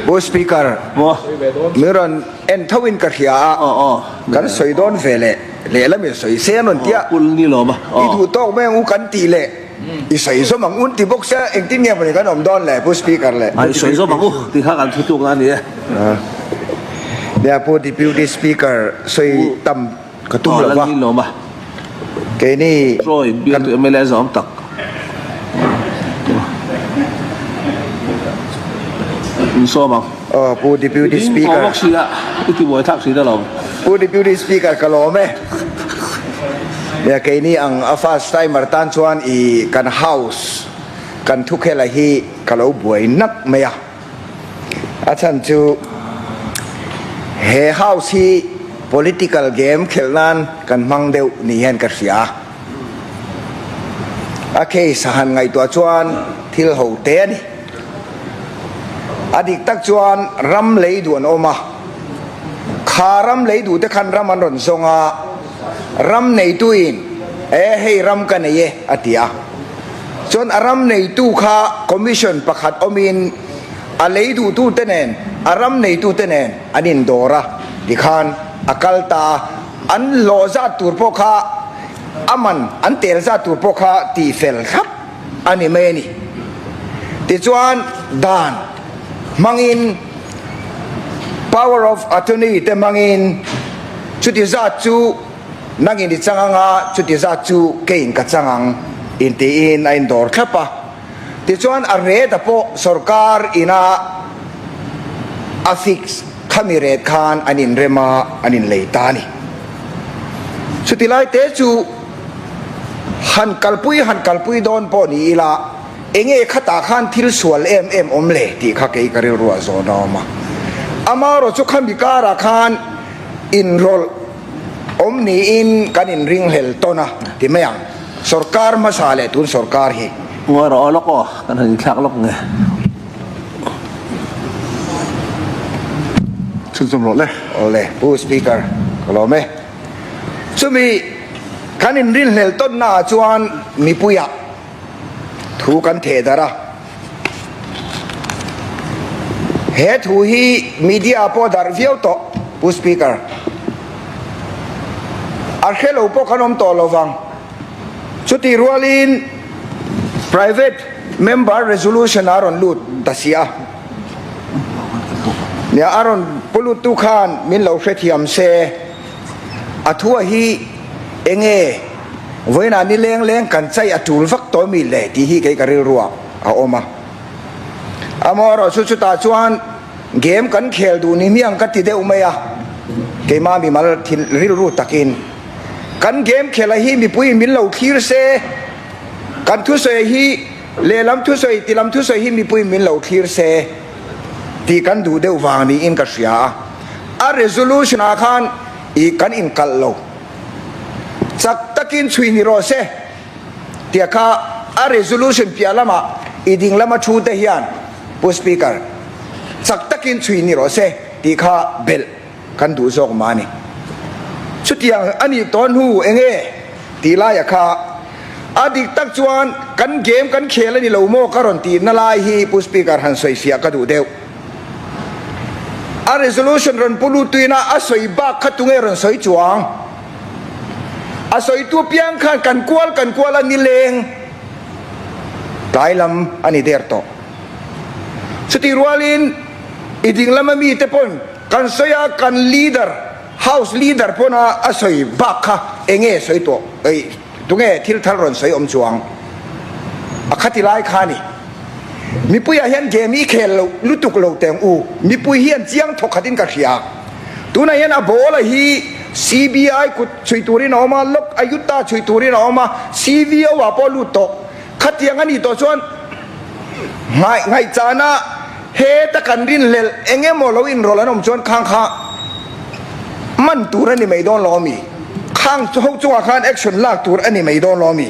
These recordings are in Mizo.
Pu Speaker, min rawn en tho in ka hria a, kan sawi dawn ve leh lehlam in sawi se an rawn ti a, i duh tawk mai ang u kan tih leh i sawi zawm ang u an ti bawk sia, engtin nge mawni kan awm dawn le Pu Speaker le. I sawi zawm ang u tih kha kan thutlukna a ni e. Nia Pu Deputy Speaker sawi tam ka tum lo va, keini kan. Mla zawm tak. In sawm ang. Aw Pu Deputy Speaker. Bawk si a, i ti buai thlak si ta lo. Pu Deputy Speaker ka lawm e. Nia keini ang a first timer tan chuan i kan house kan thukhela hi ka lo buai nak mai a. A chhan chu he house hi political game khelh nan kan hmang deuh ni hian ka hria. A case a han ngaihtuah chuan thil ho te a ni. A dik tak chuan ram lei duh an awm a, kha ram lei duh te khan ram an rawn zawng a, ram neituin e hei ram ka nei e a ti a. Chuan a ram neitu kha commission pakhat awmin a lei duhtute nen a ram neitute nen an indawr a, tikhan a kal ta a, an hlawh zat tur pawh kha a man an tel zat tur pawh kha tihfel thlap a ni mai a ni. Tichuan dan hmangin power of attorney te hmangin chuti zat chu Nangin i chang ang a, chuti zat chu keiin ka chang ang, intiin a indawr thlap a. Tichuan a ret a pawh sorkar ina a fix khami ret khan an inrem a, an inlei ta a ni. Chuti lai te chu han kalpui han kalpui dawn pawh ni ila, enge khatah khan thil sual em em awm le tih kha kei ka rilruah zawn a awm a. Amaherawh chu khami karah khan inrawlh Awm niin kan inringhlel tawn a ti mai ang. Sorkar hmasa leh tun sorkar hi. Ngawi rawh aw lawk aw, kan han inthlak lawk nge. Chhunzawm rawh le. Aw le, Pu Speaker, ka lawm e. Chumi kan inrinhlel tawnnaah chuan mipuiah thu kan theh darh a. He thu hi media pawh darh viau tawh Pu Speaker. A hre lo pawh kan awm tawh lo vang. Chutih rualin private member resolution a rawn lut ta si a. Nia a rawn pu luttu khan min lo hrethiam se a thua hi enge vawiinah ni leng leng kan chai a tul vak tawh mi le tih hi kei ka rilruah a awm a. Amaherawh chu chutah chuan game kan khel duh ni hmiang ka ti deuh mai a, keimah mimal thil rilru takin kan game khela hi mipuiin min lo thlir se, kan thusawi hi lehlam thusawi tilam thusawi hi mipuiin min lo thlir se tih kan duh deuh vang niin ka hria a. A resolution ah khan i kan inkalh lo. Chak takin chhui ni rawh se tia kha a resolution piah lamah i ding lama thu te hian Pu Speaker, chak takin chhui ni rawh se tih kha belh kan duh zawk mah a ni. Chutiang a nih tawh hnu enge tih laia kha a dik tak chuan kan game kan khel a ni lo maw ka rawn tihna lai hi Pu Speaker han sawifiah ka duh deuh. A resolution rawn pu lut tuina a sawi bak kha tunge rawn sawi chuang? A sawitu piang khan kan kual kan kual a nileng tlai lam a ni der tawh. Chutih rualin i ding lama mite pawn kan sawi a, kan leader, house leader pawn a a sawi bak kha enge sawi tawh ei tunge thil thar rawn sawi awm chuang? A khati lai kha a ni. Mipuiah hian game i khel lo lutuk lo teng u, mipui hian chiang thawk khatin ka hria. Tunah hian a ball a hi CBI kut chhui turin a awm a, Lok Ayutta chhui turin a awm a, CVO ah pawh lut tawh. Khatiang a nih tawh chuan ngaih ngaihchana heta kan rinhlelh eng emaw lo inrawlh an awm chuan khang kha man tur a ni mai dawn lo a mi? Khang ho chungah khan action lak tur a ni mai dawn lo a mi?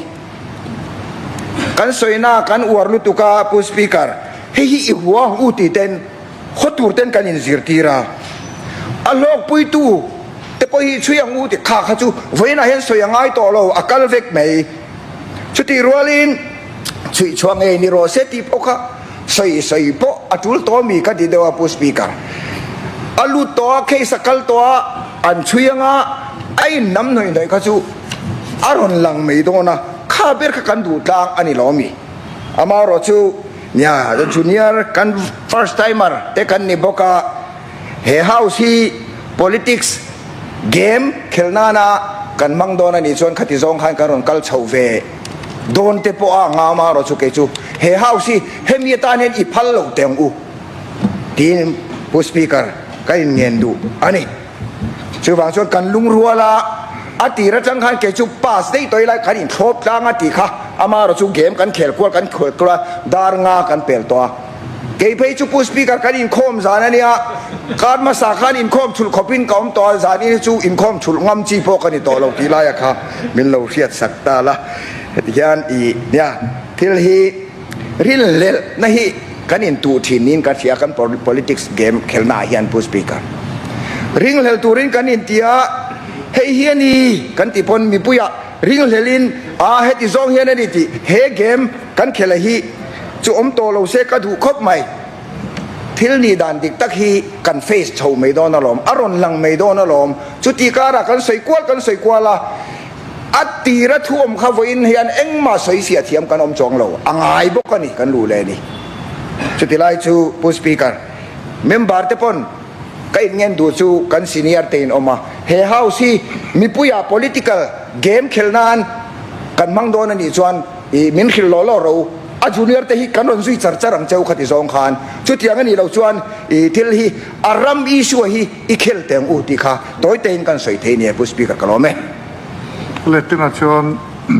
Kan sawina kan uar lutuk a Pu Speaker, hei hi i hua u tih ten khaw tur ten kan inzirtir a, a hlawkpuitu te pawh hi chhui ang u tih kha kha chu vawiinah hian sawi a ngai tawh lo, a kal vek mai. Chutih rualin chhuih chhuah ngei ni rawh se tih pawh kha Sawi sawi pawh a tul tawh ami ka ti deuh a Pu Speaker. A lut tawh a, case a kal tawh a, an chhui anga a in nam hnawih hnawih kha chu a rawn lang mai dawn a, kha ber kha kan duh tlang a ni lo ami. Amaherawh chu nia junior kan first timer te kan ni bawk a, he house hi politics game khelh nana kan hmang dawn a nih chuan khati zawng khan kan rawn kal chho ve dawn te pawh a ngam a rawh chu kei chu he house hi hemi atan hian i phal lo teh ang u tiin Pu Speaker ka in ngen duh a ni. Chuvang chuan kan lungrual a, a tir atang khan kei chu pass daih tawh ila kan inthlawp tlang a tih kha ama erawh chu game kan khel kual kan khel kual a, dar nga kan pel tawh a. Kei phei chu Pu Speaker kan inkhawm zan a nia, kar hmasa khan inkhawm thulh khawpin ka awm tawh a, zan in hi chu inkhawm thulh ngam chi pawh ka ni tawh lo tih laia kha min lo hriat sak ta la. Heti hian i nia thil hi rinhlelh na hi kan intuh thin niin ka hria kan politics game khelna ah hian Pu Speaker. Ringhlel turin kan inti a, hei hi a ni kan tih pawn mipuiah ringhlelin a heti zawng hian a ni tih he game kan khelh hi chu awm tawh lo se ka duh khawp mai. Thil nih dan dik tak hi kan face chho mai dawn alawm, a rawn lang mai dawn alawm. Chuti karah kan sawi kual kan sawi kual a, a tira thu awm kha vawiin hian engmah sawi fiah thiam kan awm chuang lo, a ngai bawk a ni kan luh leh ni. Chuti lai chu Pu Speaker, member te pawn ka inngen duh chu kan senior te in awm a, he house hi mipuiah political game khelh nan kan hmang dawn a nih chuan i min hrilh law law ro. A junior te hi kan rawn zui char char ang cheu khati zawng khan chutiang a nih loh chuan i thil hi a ram issue hi i khel teh ang u tih kha tawi tein kan sawi thei nia Pu Speaker ka lawm e. Letina chuan.